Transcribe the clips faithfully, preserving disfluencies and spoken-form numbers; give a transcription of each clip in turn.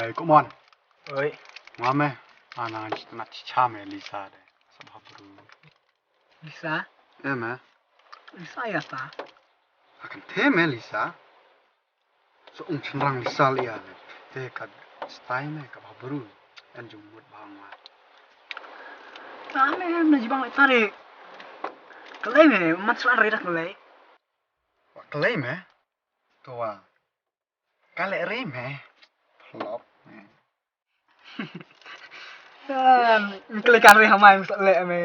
Hey, come on. Oi. Nga me. Ana jitna chicha me Lisa de. Sabha bru. Lisa? Eh me. Lisa ya ta. Akan te me Lisa. So ung chynrang Lisa lia me. Te ka stai me ka bha bru. An jung mut bha nga. Ta me na jibang le tare. Kalai me mat suan re dak kalai. Wa kalai me. To wa. Ka leh re me. Flop me. Em, kle kan re hamai mesti leh me.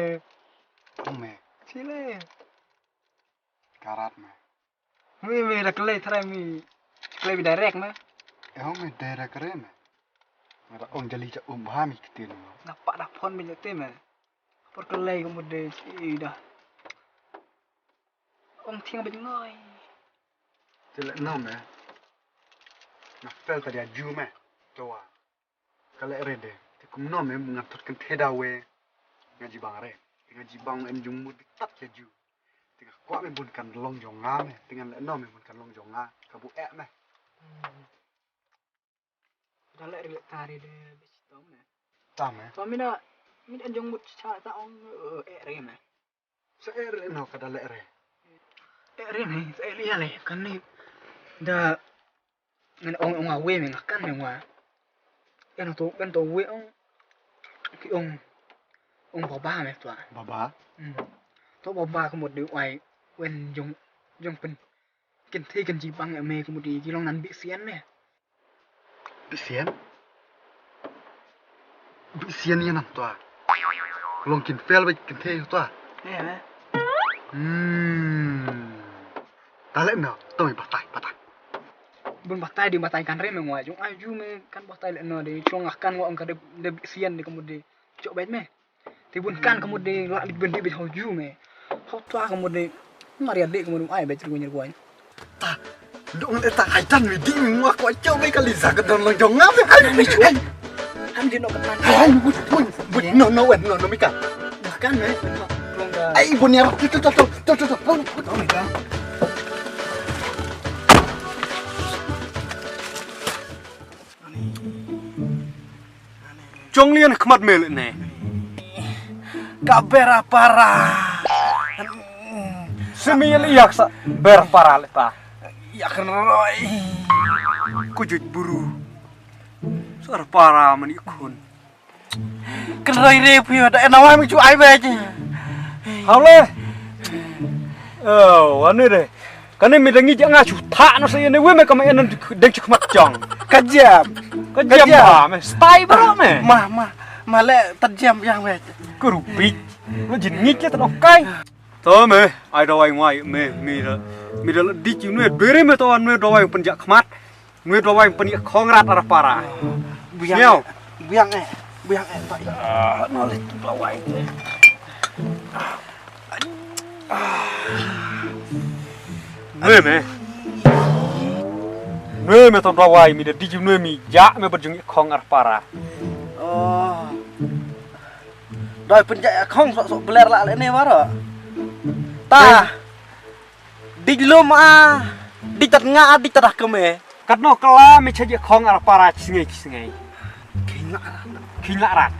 Ong me. Chile. Karat me. Mi me da kle try mi. Kle bi direct me. E ong me direct re me. Nga da ong jali cha um bha mi ktin mo. Na pa da phone bi jate me. Por kle ko mo de chi da. Ong thiang bit ngoi. Te leh no me. Nga fel ta dia ju me. To wa. Ka leh re de. Te kum no me nga thot kan theda we. Nga jibang re. Te nga jibang em jung mut tat ya ju. Te nga kwah me bun kan long jong nga me. Te nga leh no me bun kan long jong nga. Ka bu eh me. Da leh re leh tari de bes to me. Ta me. To mina mina jong mut cha ta ong eh re me. Sa eh re no ka da leh re. Eh re me sa eh lia le kan ni da ngan ong ong awe me nga kan me wa. Kan to kan to we ong ki ong ong baba me to. Baba. Hmm. To baba ko mo de wai wen jong jong pen kin the kan ji bang me ko mo de ki long nan bi sian me. Bi sian. Bi sian ïa nam twa. Long kin fel ba kin the twa. Ïa me. Hmm. Ta leh no, to mi batai batai. Bun batai di batai kan re me ngwa jung ai ju me kan batai leh no de chong ah kan ngwa ong ka de bi sian de ko mo de. Chok bait me. Ti bun kan ka mut de la lik ben di bit hau ju me. Hau twa ka mut de. Maria de ka mut ai bait ruin ruin. Ta. Dong le ta ai tan mi di mi ngwa ko chau me ka li za ka don long jong nga me ai mi chu ai. Ham di no ka tan. Ai mi bun bun bun no no wen no no mi ka. Kan me. Ai bun ya tu tu tu tu tu tu. Bun bun. Jong lian khmat me le ne. Ka bera para. Simi le yak sa bera para le ta. Yak roi. Ku juj buru. Sar para mani khun. Kan roi re phi da na wa mi ju ai ba je. Hau le. Oh, ane re. Kane mi da ngi ja nga chu tha no sa ïa ne we me ka ma ïa nan deng chu khmat jong. Ka jam. Ka jam ba me stai ba me. Ma ma ma le ta jam yang we. Ku ru bi. Lo jin ngi ke ta dong kai. To me ai da wai ngwai me mi da. Mi da di chu ne bere me to an me da wai pun ja khmat. Nui dawai pynïakhong rat ara para. Buyang. Sñiaw. Buyang eh. Buyang eh. Ah, noleh dawai. Nui me. Nui me to dawai mi da diju nui mi ja me bajung ikhong ara para. Oh. Doi pynja ikhong sok sok beler la le ne waro. Ta. Dij lum a, dij tat nga a, dij tat ah kame. Katno kala me cha ji khong ar para chi sngi chi sngi. King la rat. King la rat.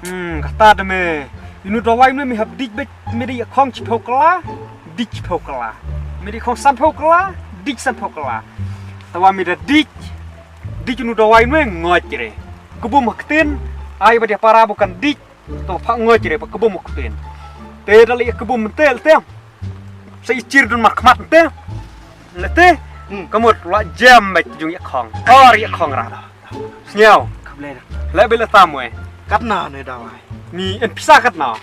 Hmm, kata de me. Inu dawai me me hap dij bet me dij khong chi phew kala, dij chi phew kala. Me dij khong san phew kala, dij san phew kala. Tawa me da dij, dij inu dawai me ngoj re. Kubum haktin, ai ba dia para bukan dij. To pha ngoi chire pa kebum ko ten. Te da le kebum te te. Sa i chir dun mar khmat te. Le te. Hmm. Kamut la jam ba jung ya khong. Or ya khong ra. Sñiaw. Kable da. Le bele tam we. Katna ne dawai. Mi en pisa katna.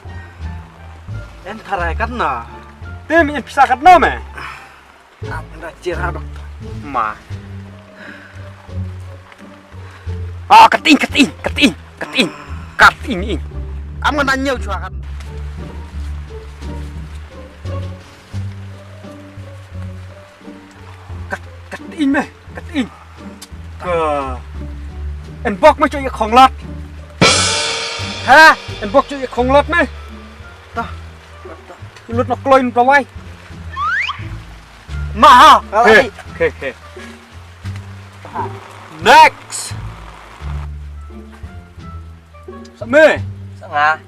En tharai katna. Te mi en pisa katna me. Ap nda chira dok. Ma. Ah, kating, kating, kating, kating, kating ing. Am ngan nyew chua kan. Kat, kating me, kating. Ka. En bok me choi khong lat. Ha? En bok choi khong lat me. Ta. Lut nok kloin dawai. Ma ha. He, he, he. Next. Me. Sa nga.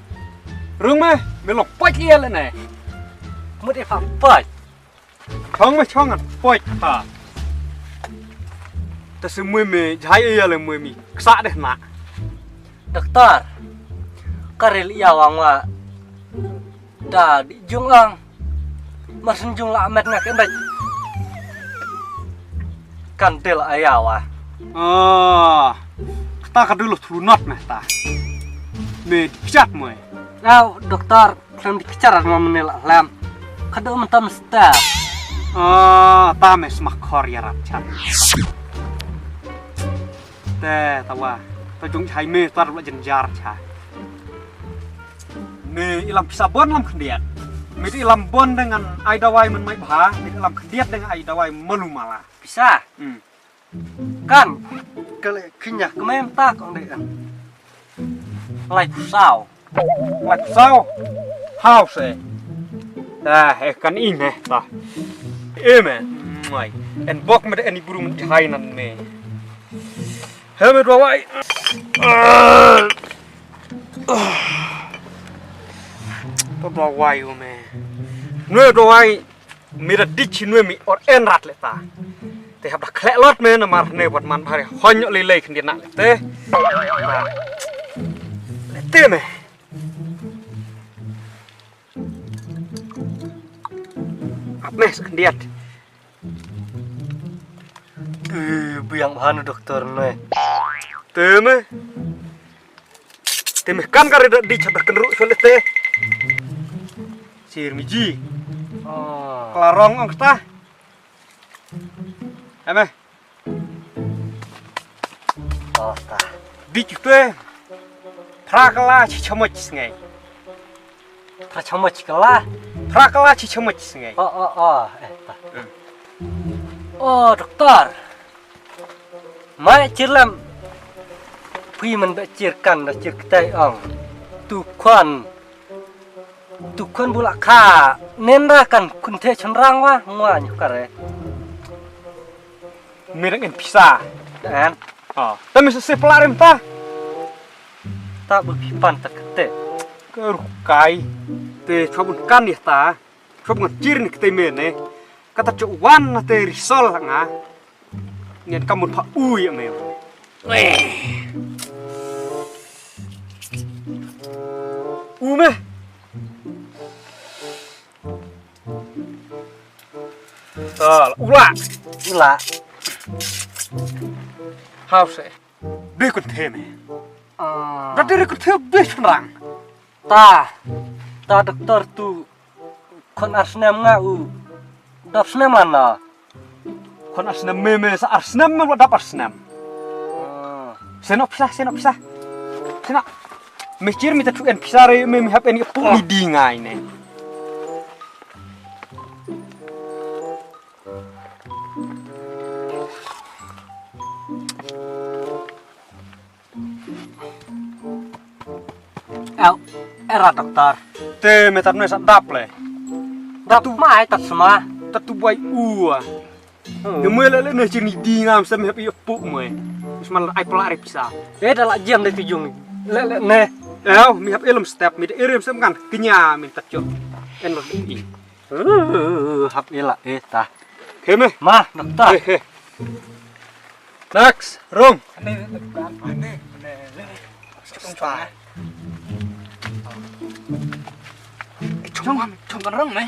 Rung me, me long pach ïa le ne. Mut i fa pach. Chong me chong an pach ha. Ta se mui me jai ïa le mui mi. Ksa deh na. Doktor. Ka ril ïa wang wa. Da di jung ang. Mar syn jung la met nga ken dai. Kan del aya wa. Ah. Kata ka dulu thlu not meh ta. Me di kjat mui. Au doktor, khlem di kjat ar ngam ne la hlem. Ka do mentam step. Ah, ta me smak khor ya rap chat. Te tawa. Ta jung chai me tar la jenjar cha. Me ilam pisa bon lam khyndiat. Me te ilam bon dengan ai dawai men mai bha, me te ilam khyndiat dengan ai dawai malu mala. Pisa. Hmm. Kan. Kale kinya kemem ta kong de kan. Lai pusau. Lai pusau. Hau se. Ah, eh kan ing eh ta. Eh me. Mai. En bok me te en iburu men jahai nan me. He me dawai. Ah. To dawai u me. Nwe dawai. Me da dich nwe mi or en rat le ta. Te hap da khlek lot me namar ne wat man bhare hon nyok lei lei khyndiat na le te. Le te me. Ap me sa khyndiat. Eh, biang bha na doktor nwe. Te me. Te me kan ka re da dich hap da kynruh shuh le te. Sir mi ji. Oh. Klarong ong kata. Eme. Oh, ta. Dich te. Phra kala chi chamoch sngai. Phra chamoch kala. Phra kala chi chamoch sngai. Oh, oh, oh. Eh, ta. Hmm. Oh, doktor. Mai chir lam. Phi man ba chir kan da chir ktai ong. Tu khon. Tu khon bula kha. Nen ra kan kun the chon rang wa ngwa nyu kare. Me dang en pisa. Dan. Oh. Ta me se pla rem ta. Ta bu phi pan ta kete. Ke rukai. Te chobun kan ya ta. Chop ngan chir ni kete me ne. Kata chok wan na te risol nga. Ngen kamun pha u ya me. U me. Tal ula. Ula. Hau se. Be kun the me. Ah. Da te kun the be chun rang. Ta. Ta doktor tu. Khon ar snem nga u. Dap snem ana. Khon ar snem me me sa ar snem me dap ar snem. Ah. Senok pisa, senok pisa. Senok. Me chir me ta tu en pisa re me me hap en pu ni di ngai ne. Au, era doktor. Te me tat ne sa dap le. Dap mai tat sma. Tat tu bai u. Hmm. Ye me le le ne chini di ngam sem hep ye pu me. Sma ai pla re pisa. Eh da la jem de tu jung. Le le ne. Au, me hep ilum step me de irim sem kan. Kenya me tat jo. En lo di. Uh, hap ila eh ta. Keme. Ma, doktor. Eh, eh. Next, rung. Ane, ane, ane, ane. Chong, chong kan rung me.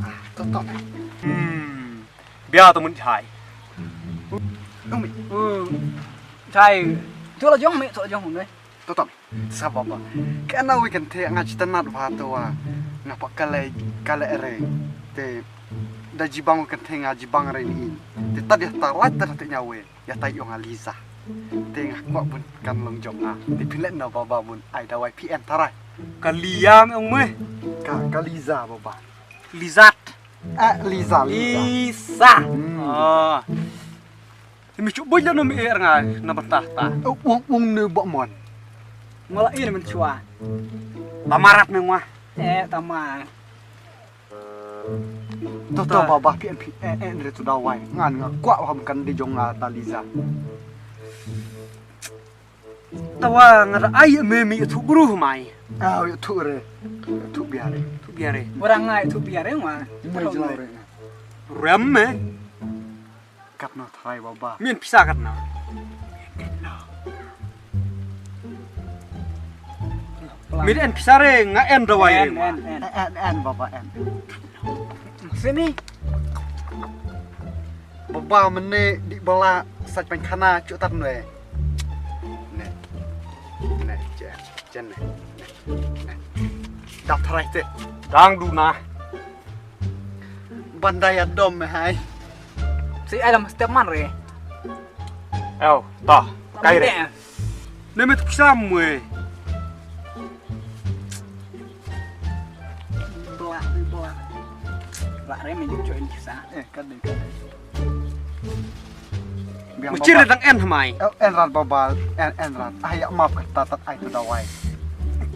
Ah, to to me. Hmm. Bia to mun chai. Rung me. Hmm. Chai. To la jong me, to la jong me. To to me. Sa baba. Kane wi kan the nga chitan nat ba to wa. Nga pa kale kale re. Te da jibang kan the nga jibang re ni. Te ta dia ta lat ta te nya we. Ya ta yong Aliza. Te nga kwah bun kan long jong nga. Te phin let na baba bun ai dawai P N tarai. Ka Liam ong me. Ka ka Liza baba. Lizat. Ah, Liza, Liza. Lisa. Hmm. Ah. Te me chuh boi lano me er nga na bata ta. Eh, wong wong ne ba mon. Ngala ir men chua. Tamarat me ngwa. Eh, tama. To to ba ba pi en pi eh eh re tu dawai. Ngan nga kwah ham kan di jong nga ta Liza. Tawa nga da ai me mi tu bru mai. Ah, ïa tu re. Tu biare. Tu biare. Orang ngai tu biare ma. Mai jelaw re. Rem me. Katno tharai baba. Min pisa katno. Min en pisa re nga en dawai re. En, en, en. En, en, baba en. Sini. Baba mene di bala sach pengkhana chutat nwe. Ne. Ne, chen, chen ne. Ne. Dap tharai te. Dang duna. Bandai adom me hai. Si ai lam step man re. Ew, ta, kai re. Ne me tu pisa mwe. Bla, bla. Bla re me juk join kisa. Eh, kan dei kan. Biang baba. Muchir dang en hmai. Ew, en rat baba, en, en rat. Ah, ïa map ka ta tat ai tu dawai.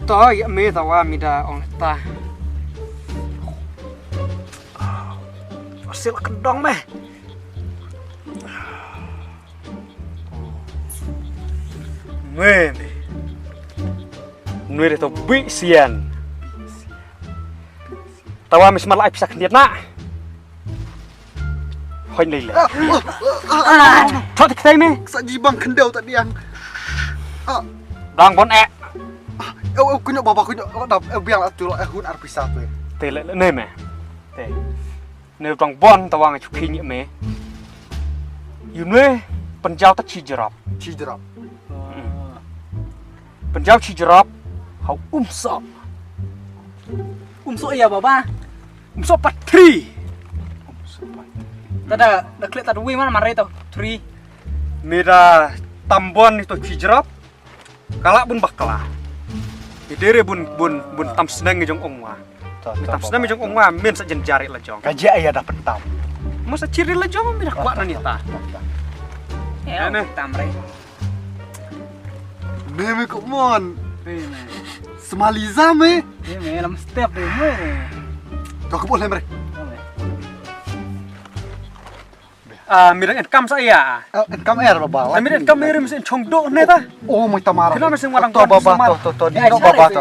To ïa me dawa mi da ong ta. Sil kendong me. Nwe me. Nwe de to bi sian. Tawa mi smat la ai pisa khyndiat na. Hoi lei lei. Thot ki tai me. Sa ji bang khyndeu ta diang. Ah. Dang bon eh. Ew, ew, kunyo baba kunyo. Dap, ew, biang la tu la, eh, hun ar pisa tu. Te le, le, ne me. Te. Ne dang bon tawa nga chuki ni me. Yu ne penjau ta chi jerap. Chi jerap. Penjau chi jerap. Hau umso. Umso ïa baba. Umso patri. Tada da klik tada wi mana marai to. Tri. Me da tambon ni to chi jerap. Kala bun bakla. Idere bun, bun, bun tam sneng jong ong wa. Tam sneng jong ong wa min sa jen jari la jong. Ka je aya da pentam. Mo sa chiri la jong mi da kwat na ni ta. Ya ne tam re. Me me ko mon. Semaliza me. Me lam step de me. To ko boleh mere. Ah, mi dang en kam sa ïa. Ah, en kam er baba. Mi dang en kam er mi sen chong do ne ta. Oh, moi tamara. Kena mi sen wadang to baba, to to to di to baba to.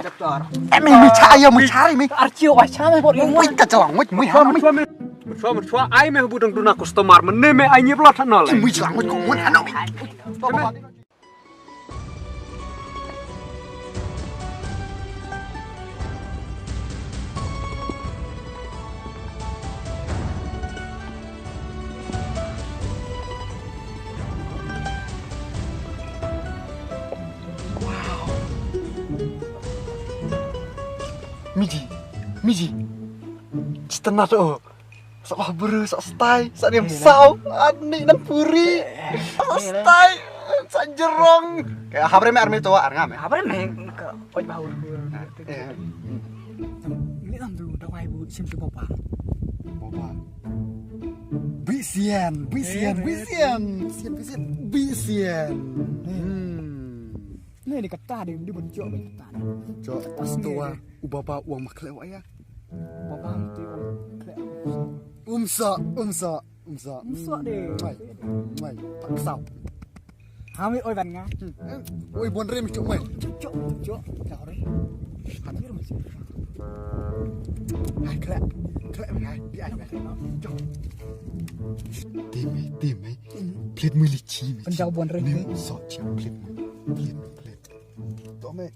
Eh, mi mi cha ïa mi chari mi. Archio wa cha me bor. Moi ka chalang moi moi ha mi. Chua chua ai me bu dang duna customer men ne me ai ni blot hanol. Moi chalang moi ko moi hanol mi. Miji, Miji. Chitana to. Sa ba bru, sa stai, sa nim sau, ani nan puri. Sa stai, sa jerong. Ka habre me army to ar ngam. Habre me ka oi ba ur. Ni lam tu da wai bu sim tu bopa. Bopa. Bisian, bisian, bisian. Bisian, bisian. Hmm. Ni ni kata dia, dia benjok kata. Jok, stua, u baba uang makhleh wa ya. Baba tu uang makhleh. Umsa, umsa. Umsa. Umsa de. Mai. Mai. Tak sau. Hami oi ban nga. Oi bon re mi chuk mai. Chuk chuk chuk. Chuk re. Hadir masih. Hai khlek. Khlek mai hai. Di ai mai. Chuk. Tim mai, tim mai. Plate mai li chi mai. Penjau bon re. Ni so chi plate mai. Plate mai plate. To mai.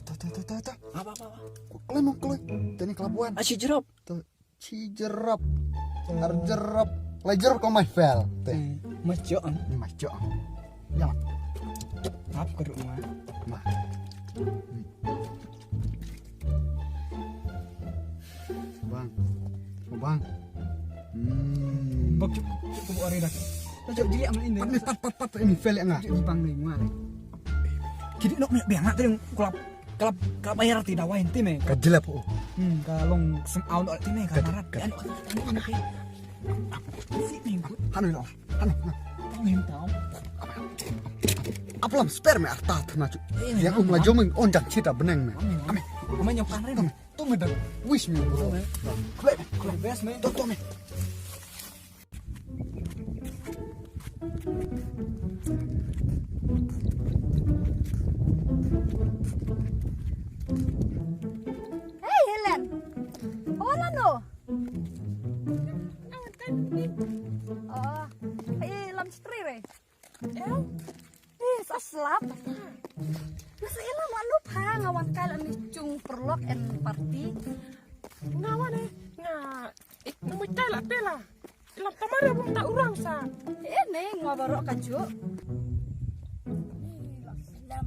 Ta ta ta ta ta. Apa apa apa. Ko klem klem. Tani kelabuan. Ashi jerop. Chi jerap. Ar jerap. Lai jerap ko mai fel. Te. Mas jo ang. Ni mas jo ang. Ya. Ap ke rumah. Ma. Bang. Bang. Hmm. Bok cuk cuk ko ari dah. Cuk jili amal ini. Pat pat pat pat ini fel ya nga. Cuk jipang ni mual. Kidi nok ni biang nak tadi kulap. Kalap kalap bayar ti dawai ti me. Ka jilap oh. Hmm, ka long sem aun ti me ka marat. Ka hanu lo. Hanu. Tang him tau. Aplam spare me arta thana chu. Ya um la joming on jang chita beneng me. Ame ame nyok kan re. Tu me dan wish me bro. Kle kle best me. To to me. Hey, Helen. Hawa nano? Oh, i lam shtri re. Em? Eh, sa slap. Nasa ila manu pha nga wan kai la ni chung perlok en party. Nga wan eh, nga ik na mui kai la tela. Ila tamar ya bung ta urang sa. Eh, ne nga barok ka ju. Ila lam.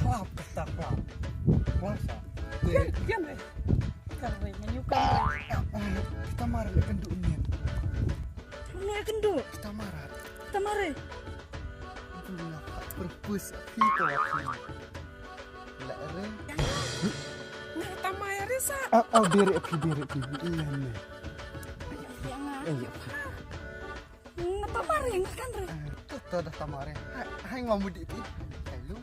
Klap, klap, klap. Klap sa. Yan, yan, eh. Kan wei, menu kan wei. Ah, kita mar le kendu ni. Menu kendu. Kita mar. Kita mar, eh. Itu na perpus kita waktu. La re. Nga tamar re sa. Ah, oh, dere phi, dere phi. Iya ne. Iya nga. Eh, iya. Nga tamar re, nga kan re. Ah, to, to dah tamar re. Hai, hai ngam mudi phi. Hai lu.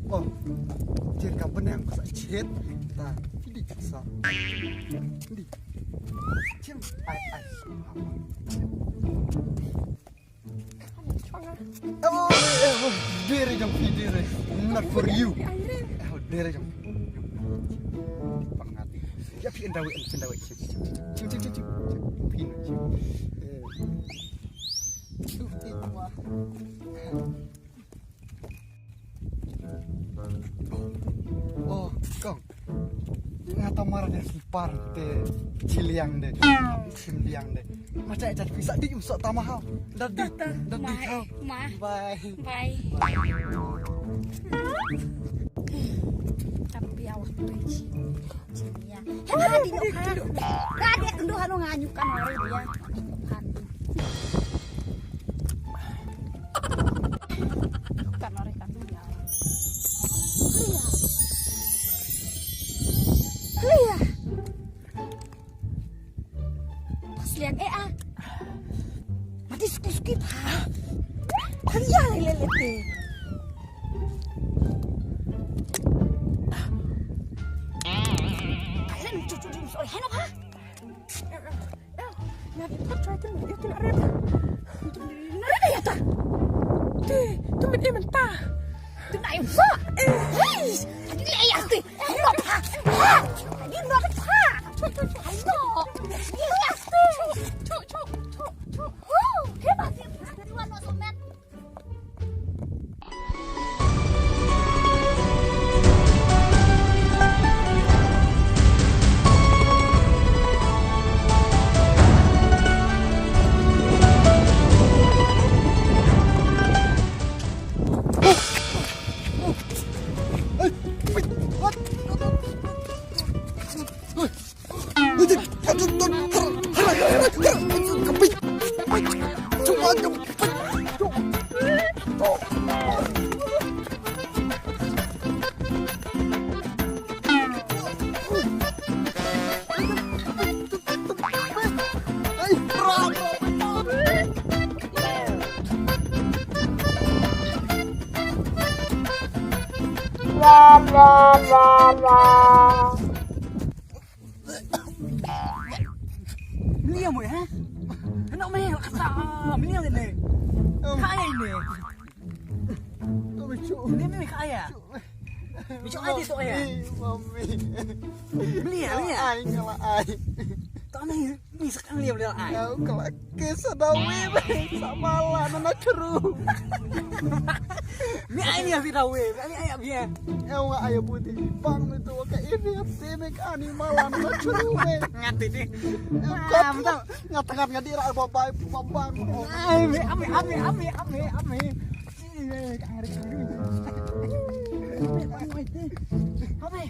Oh, jer ka benang ka sa chet. Ta, di sa. Di. Chem, ai, ai. Oh, eh, oh, dere jong phi, dere. Not for you. Oh, dere jong phi. Pang ngat. Ya phi endawe, endawe. Chim, chim, chim, chim. Phi no chim. Eh. Chuh, ti kwa. Oh, kong. Nga tamar de slipar te chiliang de. Chiliang de. Macha cha pisa di um so tama hao. Dadi, dadi hao. Bye. Bye. Tapi awak tu chi. Chilia. Hadi no ha. Hadi tu hanu nganyukan hari dia. Kan ore kan dia. Lia. Lia. Pas lian eh ah. Mati suki-suki pa. Lia le le le te. Kalian cucu di musuh heno pa. Nga pat try te mut ïa te na red. Na red ïa ta. Te, te mut ïa mynta. Te na ïa sa. Eh. Hei, tadi ni ïa te. Ai no pa. Ha. Tadi no pa. Chok chok chok. Ai no. Ïa te. Chok chok chok chok. Oh, ke ba te. Tadi wan no somet. Mliam wei ha? Nok me asa mliam ne. Kai ne. Ni me kai ya. Bicho ai di so ya. Mami. Mliam ya. Ai ngala ai. Tao ni ni sak mliam mliam ai. Kala ke sa dawe sa mala na na chru. Mi ai ni asi dawe, mi ai abi. Ewa ai abu ti bang ni tu ka ini te me ka ni mala na chru me. Ngat ini. Ngat ngat ngat ira ba bai ba bang. Ai mi ami ami ami ami ami. Ami.